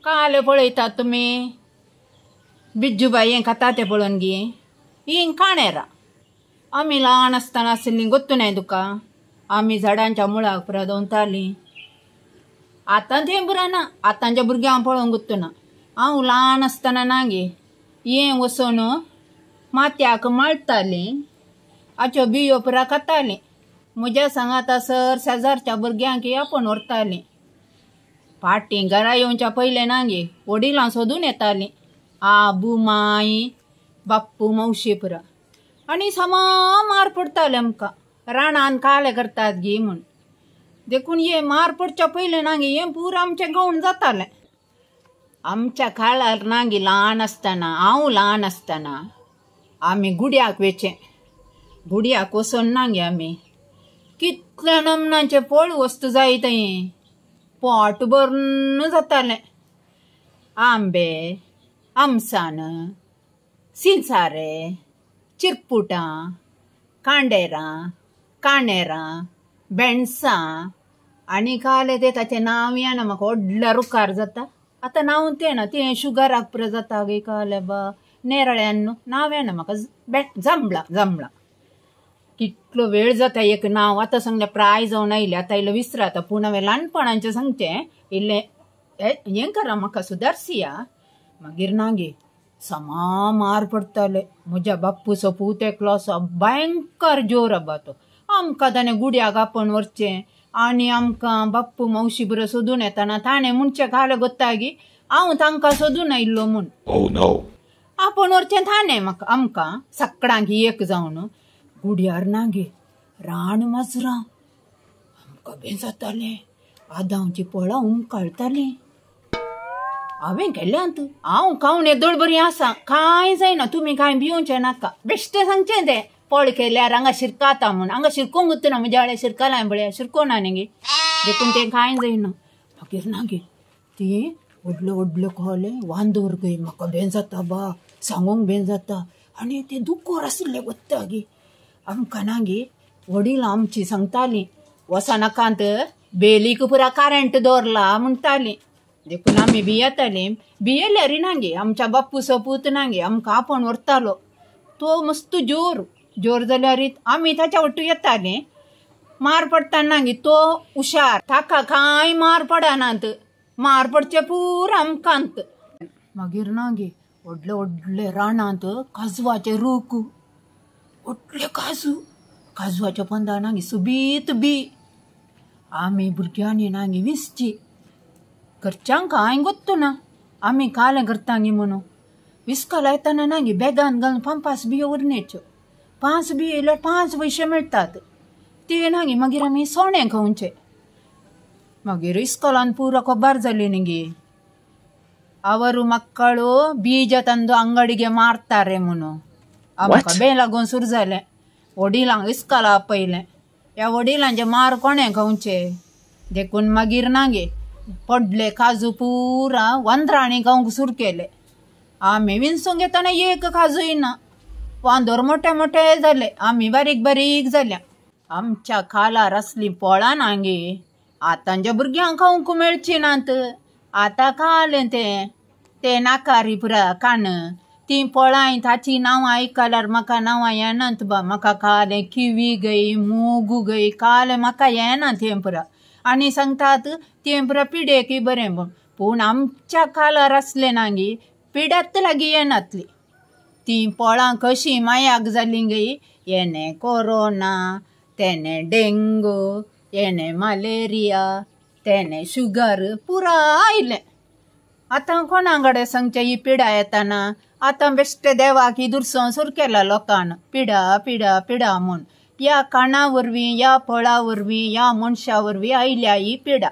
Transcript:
काले पळयतात तुमी बिज्जूबाई हें खाता तें पळोवन गी हीं काणेरां. आमी ल्हान आसतना आशिल्लीं गोत्तू न्हय तुका, आमी झाडांच्या मुळाक पुरा दवरतालीं. आतां तें पुरा ना, आतांच्या भुरग्यांक पळोवंक गोत्तू ना. हांव ल्हान आसतना ना गे हें वचून माथ्याक माळटालीं, हाच्यो बियो पुरा खातालीं. म्हज्या सांगाता सर शेजारच्या भुरग्यांक आपोवन व्हरतालीं. फाटीं घरा येवच्या पयलें ना गे वडिलां सोदून येतालीं, आबू माई बाप्पू मावशी पुरा. आनी समा मार पडटाले आमकां, रानान काले करतात गी म्हूण. देखून हे मार पडच्या पयलें ना गे हें पुरा आमचें गवण जातालें. आमच्या काळार ना गे ल्हान आसतना, हांव ल्हान आसतना आमी गुड्याक वेचें. गुड्याक वचून ना गे आमी कितल्या नमनांचे फळ वस्तू जाय थंय पोट भरून जातालें. आंबे, आमसाण, सिंसारे, चिरपुटां, कांडेरां, काणेरां, बेणसां आनी काले ते ताचें नांव येना म्हाका. व्हडल्या रुखार जाता, आतां नांव तें ना, तें शुगराक पुरो जाता गे काले बा नेरळ्यान न्हू, नांव येना म्हाका. जांबळां जांबळां कितलो वेळ जाता एक नांव आतां सांगलें प्राय जावन आयलें, आतां इल्लें विसराता. पूण हांवें ल्हानपणाचें सांगचें इल्लें हें करा म्हाका सुदारसिया. मागीर ना गे समा मार पडटाले. म्हज्या बाप्पूचो पूत एकलो आसा, भयंकर जोर आबा तो. आमकां ताणें गुड्याक आपोवन व्हरचें आनी आमकां बाप्पू मावशी बरो सोदून येताना ताणें म्हणचें काले गोत्ता गी हांव तांकां सोदून आयिल्लो म्हूण. आपोवन व्हरचें ताणें म्हाका, आमकां सगळ्यांक एक जावन. गुड्यार ना गे रान माजरां आमकां बें जातालें. आदांवची पळां उमकाळटालीं. हांवें केल्यांत, हांव खावन येदोळ बरी आसा, कांय जायना, तुमी कांय भिवचें नाका. बेश्टें सांगचें तें पळ केल्यार हांगा शिरकाता म्हूण. हांगा शिरकोंक उरतना म्हज्या वाड्यार शिरकलां पळया, शिरकोना न्ही गे, देखून तें कांय जायना. मागीर ना गे ती व्हडले व्हडले खोले वांदोर गे, म्हाका बें जाता बा, सांगूंक बें जाता. आनी तें दुकोर आशिल्लें गोत्ता गे. आमकां ना गे वडिलां आमचीं सांगतालीं वचनाकांत बेलीक पुरा करंट दवरला म्हणटालीं. देखून आमी भियेतालीं. भियेल्यार ना गे आमच्या बाप्पूचो पूत ना गे आमकां आपोवन व्हरतालो. तो मस्त जोर जोर जाल्यार आमी ताच्या वट्टू येतालीं. मार पडटा ना गे तो हुशार, ताका कांय मार पडनात, मार पडचे पुरा आमकांत. मागीर ना गे व्हडले व्हडले रानांत काजवाचे रूख, व्हडले काजू, काजवाच्या पंदा ना गे सुबीत बी. आमी भुरग्यांनी ना गे विसची, घरच्यांक कांय गोत्तू ना आमी कालें करता गी म्हणून. विस्काल येताना ना गे बॅगान घालून पांच बियो उरण्याच्यो, 5 बियो येयल्यार 5 पयशे मेळटात. ते ना गे मागीर आमी सोणें खावचें. मागीर इस्कोलान पुरा खबर जाली न्ही गे, ಅವರು ಮಕ್ಕಳು ಬೀಜ ತಂದು ಅಂಗಡಿಗೆ ಮಾರ್ತಾರೆ म्हणून. आमकां बें लागून सुरू जालें. वडिलांक इस्कोला आपयलें. ह्या वडिलांचे मार कोणें खावचे, देखून मागीर ना गे पडले काजू पुरा वांदरांनी खावंक सुरू केले. आमी विणसूंक येतना एक काजूय ना, वांदोर मोठे मोठे जाले, आमी बारीक बारीक जाल्या. आमच्या खालार आसलीं पोळां ना गे आतांच्या भुरग्यांक खावंक मेळची नात. आतां खालें तें तें नाकारी पुरा कान तीं पोळां ताचीं नांवां आयकल्यार म्हाका नांवां येनात बा. म्हाका कालें किवी गई, मूग गई, कालें म्हाका येना तें पुरा. आनी सांगतात तें पुरा पिडेकय बरें म्हूण, पूण आमच्या काळार आसलें ना गे पिड्यात लागीं येनातली. तीं पोळां कशीं मायाक जालीं गई, येणें कोरोना, तेणें डेंगू, येणें मलेरिया, तेणें शुगर पुरा आयलें. आतां कोणा कडेन सांगचें ही पिडा येताना. आतां बेश्टे देवाक दुरसो सुरू केला लोकान, पिडा पिडा पिडा म्हूण. ह्या काणा वरवीं, ह्या फळा वरवीं, ह्या मनशा वरवीं आयल्या ही पिडा.